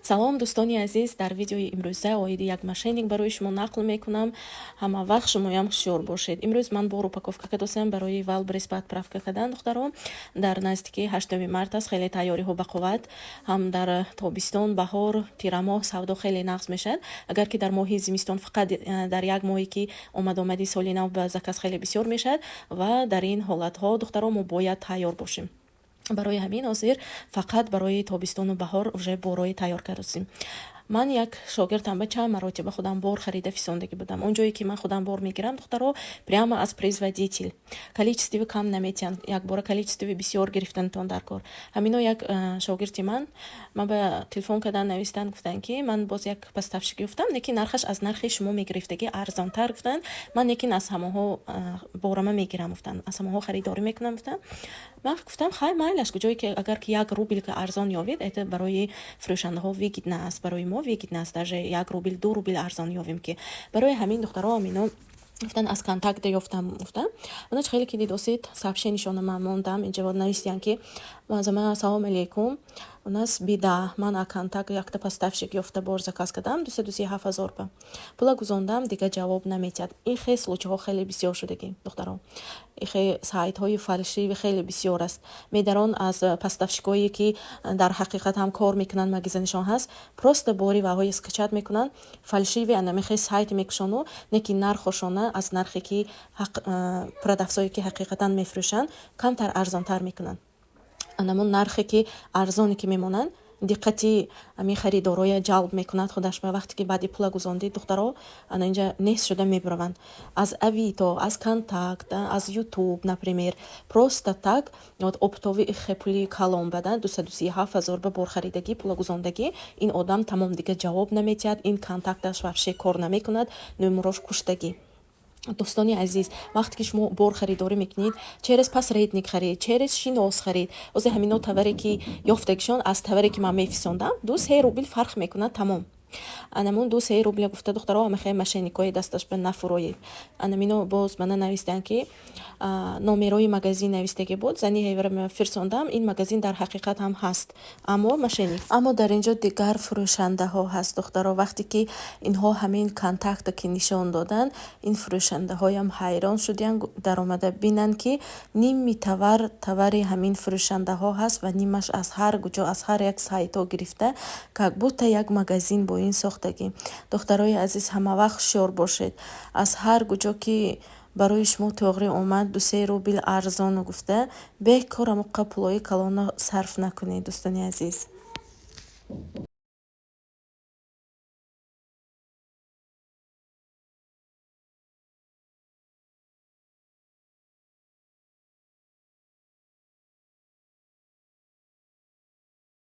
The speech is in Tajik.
Салом, дӯстони азиз! Дар видеои имрӯза оиди як мошенник барои шумо нақл мекунам. Ҳама вақт шумоям ҳушёр бошед. Имрӯз ман бор упаковка кардосам барои Вайлдберриз ба отправка кардан. Духтаро, дар наздики 8 март аст, хеле тайёриҳо бақувват. Ҳам дар тобистон, баҳор, тирамоҳ савдо хеле нағз мешавад. Агар ки дар моҳи зимистон фақат дар як моҳе ки омадомади соли нав ба заказ хеле бисёр мешавад ва дар ин ҳолатҳо, духтаро, мо бояд тайёр бошем. Барои ҳамин ҳозир фақат барои тобистону баҳор уже борои тайёр кардосем. Ман як шогирдам ба чанд маротиба худам бор харида фисондагӣ будам. Он ҷое ки ман худам бор мегирам, духтаро, прямо аз производитель, количество кам наметиҳанд, якбора количество бисёр гирифтанатон дар кор. Ҳамино як шогирди ман ба телефон кардан, навистанд, гуфтанд, ки ман боз як поставщик ёфтам, лекин нархаш аз нархи шумо мегирифтагӣ арзонтар, гуфтанд. Ман лекин аз ҳамонҳо борама мегирам, гуфтанд, аз ҳамонҳо харидорӣ мекунам, гуфтанд. Ман гуфтам: хай, майлаш, куҷое ки агар ки 1 рубл ки арзон ёвед, это барои фурӯшандаҳо выгодно аст, барои мо выгодно аст, даже 1 рубл, 2 рубл арзон ёвем ки. Барои ҳамин, духтаро, амино гуфтан, аз Контакте ёфтам, гуфтам. Онач хеле ки дидосид, сообщение шона ман мондам. Инҷа навистиян, ки мазама: «Салом алейкум, у нас беда, ман а Контакт якта поставщик ёфта бор заказ кардам, 237 ҳазор ба пула гузондам, дига ҷавоб наметиҳад». Ин хел случай ҳо хеле бисёр шудагӣ, духтаро. Ихе сайтҳои фальшивый хеле бисёр аст. Медарон, аз поставщик ое ки дар ҳақиқат ҳам кор мекунанд, магазинашон ҳаст, просто бори ваҳои скачать мекунанд, фальшивый анамихе сайт мекушону, не ки нархошона аз нархе ки продавц ое ки ҳақиқатан мефурӯшанд, камтар арзонтар мекунанд. Анамон нархе ки арзоне ки мемонанд, диққати ҳамин харидороя ҷалб мекунад худаш. Ба вақте ки баъди пула гузондид, духтаро, ана инҷа нест шуда мебараванд. Аз Авито, аз Контакт, аз Ютуб, например, просто так оптовый ихе пули калон бадан, 237 ҳазор ба борхаридагӣ, пула гузондагӣ, ин одам тамом, дига ҷавоб наметиҳад, ин контакташ вообще кор намекунад, номерош куштагӣ. Дӯстони азиз, вақте ки шумо бор харидорӣ мекунед, через посредник харид, через шинос харид. Озе ҳамино товар е ки ёфтагишон аз товар е ки ман мефисондам, 2-3 рубл фарқ мекунад, тамом. Анамун 2-3 рубля гуфта, духтаро, амихе мошенник ои дасташ ба нафуроед. Анамино боз мана навистанд, ки номерои магазин навистагӣ буд, зани ҳевра фирсондам. Ин магазин дар ҳақиқат ҳам ҳаст, аммо мошенник. Аммо дар ин ҷо дигар фурӯшандаҳо ҳаст, духтаро. Вақте ки инҳо ҳамин контакта ки нишон доданд, ин фурӯшандаҳоям ҳайрон шудиянд. Даромада бинанд, ки ними товар товари ҳамин фурӯшандаҳо ҳаст ва нимаш аз ҳар куҷо, аз ҳар як сайтҳо гирифта, как будто як магазин бо ин сохтагӣ. Духтарои азиз, ҳамавақт ҳушёр бошед. Аз ҳар куҷо ки барои шумо тоғрӣ омад, 2-3 рубл арзону гуфта, бекор амоқа пулои калона сарф накунед, дӯстони азиз.